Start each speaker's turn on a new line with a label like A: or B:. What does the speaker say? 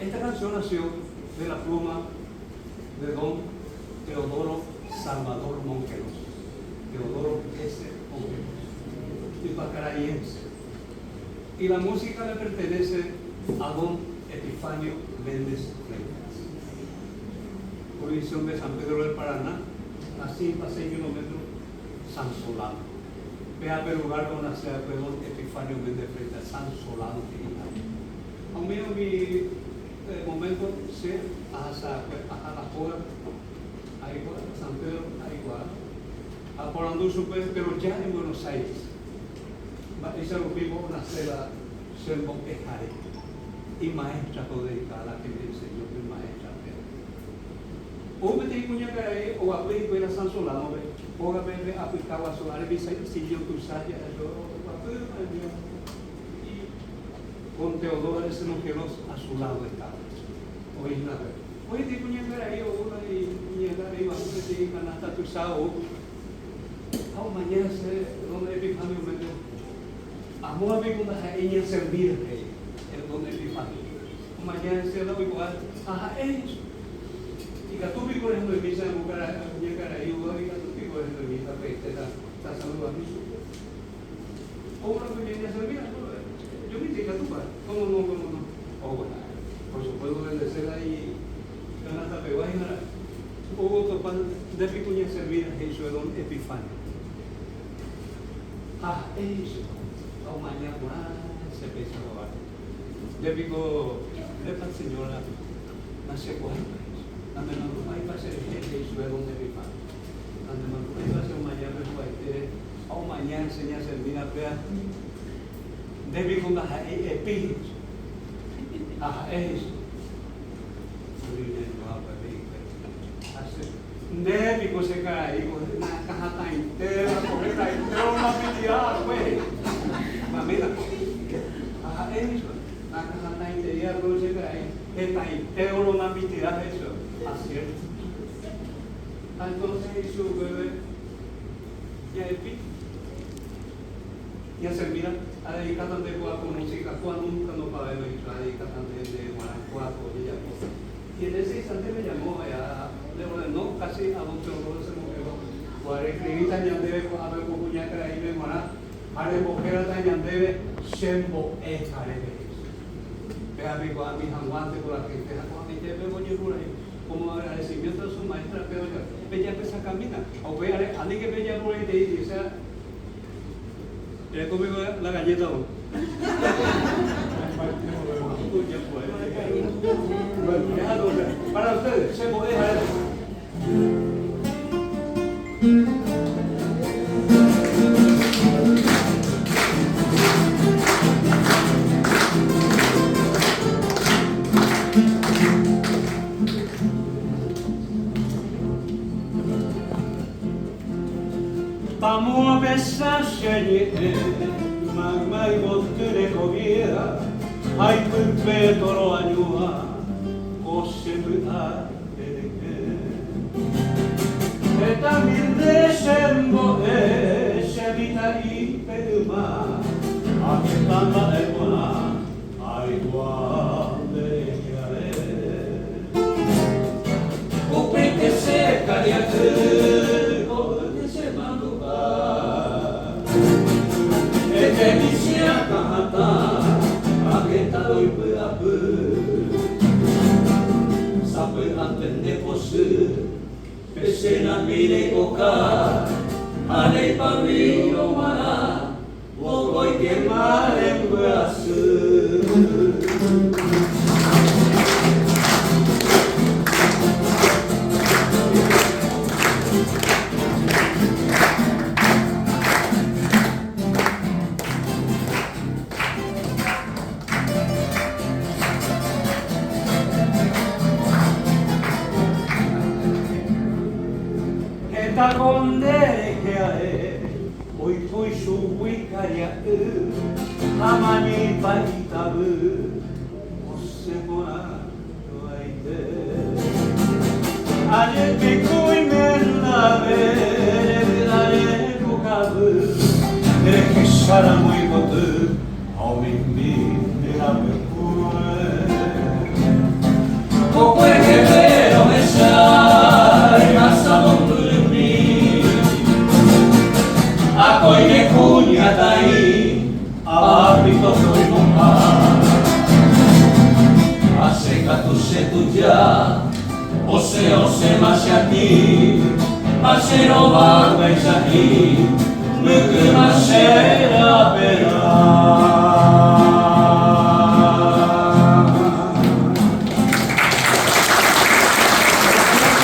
A: Esta canción nació de la pluma de don Teodoro Salvador Mongelos, Teodoro S. Mongelos, ypakaraiense. Y la música le pertenece a don Epifanio Méndez Fleitas. Jurisdicción de San Pedro del Paraná, a 5 a 6 kilómetros, San Solano. Péa pe lugar onase va'ekue don Epifanio Méndez Fleitas, San Solano he'iha. Ha umi umi momento che ahasa va'ekue aha la hógape, aikuaa San Pedro aikuaa. Aporandu chupe, pero ja en Buenos Aires, mba'éicha rupípo onase la che mbo'ehare, imaestra-pe odedika la que me enseñó mi maestra-pe. Ou peteĩ kuñakarai oguapy hikuái la San Solano-pe, hógape pe apyka guasu ári sillón tuicha ja'e oguapy y con Teodora de Mongelos a su lado estaba. Oĩ hína pe. Oĩ peteĩ kuñakarai oúva iñakãrai guasu peteĩ canasta tuicha ou. Ha omaña che don Epifanio mépe, Amóva piko ndaha'éi ñaservíva, he'i el don Epifanio. Omaña hese la oikuaa ha ha'e he'i chupe, Ikatu piko rehenduemi che amo kuñakarai oúva, ikatu piko rehenduemi tapeite tasaludami chupe. Oúrõ kuña ñaservíva, yo minte ikatúpa, cómo no, cómo no. Oh, bueno, por supuesto bendecela y canasta pegua hína ra'e. Ou otopa nde piko ñaservíva, he'i chupe don Epifanio. Ha ha'e he'i chupe, ha omaña porã che péicha hováre. Nde piko ndépa señora nachekuaáipa he'i. Nanemandu'áipa cherehe he'i chupe don Epifanio. Nanemandu'áipa che omaña pe hovaitére ha omaña hese ñaservína péa. Nde piko ndaha'éi Epi he'i chupe. Ha ha'e he'i chupe. Ha che, nde piko che karai ko nakãhatãitéva ko hetaitéva omapiti'a'akue he'i. Mamína. Ha ha'e he'i chupe, nakãhatãitei akue che karai hetaitéva romapiti'a he'i chupe. Ha cierto. Ha entonces he'i chupeve, Ja'epi. Ñaservíra, adedikáta nde kóa ko música, kóa nunca ndopavéva ichupe, adedikáta nde nde g̃uarã kóa ko ojejapo. Y en ese instante me llamó ha le ordenó casi a don Teodoro se moquero, kóa reescribíta ñandéve ko'ápe ko kuñakaraípe g̃uarã ha rembohérata ñandéve che mbo'e hare he'i. Péva peikuaami hag̃uánte ko la gente ha ko'ag̃aite pe ojerurai como agradecimiento a su maestra péva pejapysakamína ha upéi are aníke pejaporaitei, o sea, Ereko piko la galleta vos. Para ustedes, se puede dejar. Tamo apesa che ñe'ẽ mayma yvoty rekovia ha ipype toro añua ko che py'a rehe. Hetami nde che mbo'e che mitã'ípe yma ha heta mba'e porã aikuaa nde rehe are. Upéinte che karia'y ko'ýte che mandu'a. Hete michĩ akã hatã ha heta oipy'apy. Sapy'ánte nde pochy pe che nambi reikoka ha reipavírõ g̃uarã Vokóikema rembyasy. Heta ko nde rehe ae. Oiko ichugui karia'y ha mañeipa itavy osẽ porã joaite. Ajepiku imendave revy'a repukavy, rehecháramo ipoty ha omimbi nde rapykue. Akóinte kuñataĩ avapiko roimo'ã. Ha che katu che tuja, osẽ osẽma che atĩ, ha che rova gueicha'i, mbykyma che.